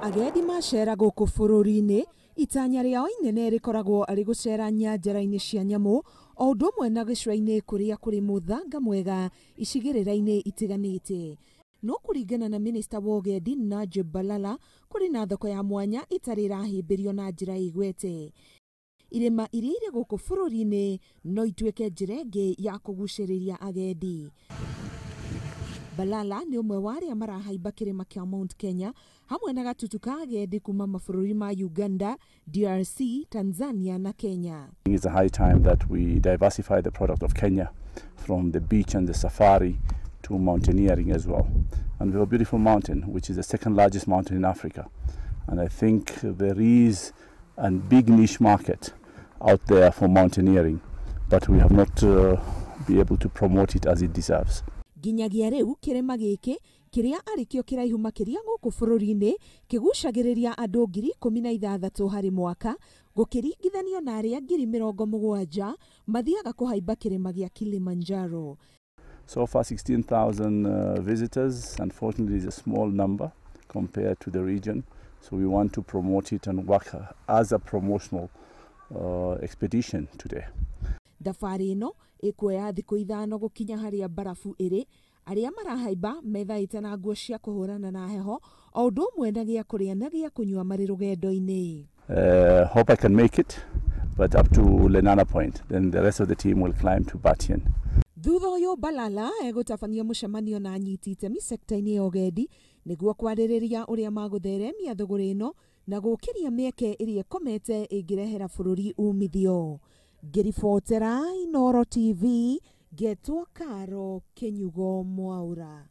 Agendi macera gũkũ bũrũri-inĩ, itanya rĩao inene rĩkoragwo arĩ gũcera nyanjara-inĩ cia nyamũ o ũndũ ũmwe na gĩcũa-inĩ kũrĩa kũrĩ mũthanga mwega icigĩrĩra-inĩ itiganĩte. No kũringana na minista wa ũgendi Najib Balala, kũrĩ na thoko ya mwanya ĩtarĩ ĩrahĩmbĩrio na njĩra ĩgwete. Irĩma iria irĩ gũkũ bũrũri-inĩ no ituĩke njĩra ĩngĩ ya kũgucĩrĩria agendi. Balala nĩ ũmwe wa arĩa marahaimba kĩrĩma kĩa Mount Kenya hamwe na gatutu ka agendi kuma mabũrũri ma Uganda, DRC, Tanzania na Kenya. It's a high time that we diversify the product of Kenya from the beach and the safari to mountaineering as well. And we have a beautiful mountain, which is the second largest mountain in Africa. And I think there is a big niche market out there for mountaineering, but we have not been able to promote it as it deserves. Nginyagia rĩu kĩrĩma gĩkĩ kĩrĩa arĩ kĩo kĩraihu makĩria gũkũ bũrũri-inĩ kĩgucagĩrĩria andũ 16,000 harĩ mwaka, gũkĩringithanio na arĩa 70,000 mathiaga kũhaimba kĩrĩma gĩa Kilimanjaro. So far 16,000 visitors. Unfortunately, is a small number compared to the region. So we want to promote it and work as a promotional expedition today. Thabarĩ ĩno ĩkuoya thikũ 5 gũkinya harĩa mbarabu ĩrĩ. Arĩa marahaimba methaĩte na nguo cia kũhũrana na heho o ũndũ ũmwe na gĩa kũrĩa na gĩa kũnyua marĩ rũgendo-inĩ. Hope I can make it, but up to Lenana Point. Then the rest of the team will climb to Batian. Thutha ũyũ Balala egũtabania mũcemanio na anyiti itemi sekta-inĩ ya ũgendi nĩguo kwarĩrĩria ũrĩa magũtheremia thũgũrĩ ĩno na gũkĩria mĩeke ĩrĩa ĩkomete ĩngĩrehera bũrũri umithio. Ngĩribotera Inooro TV, ngetwo Karo Kĩnyugo Mwaura.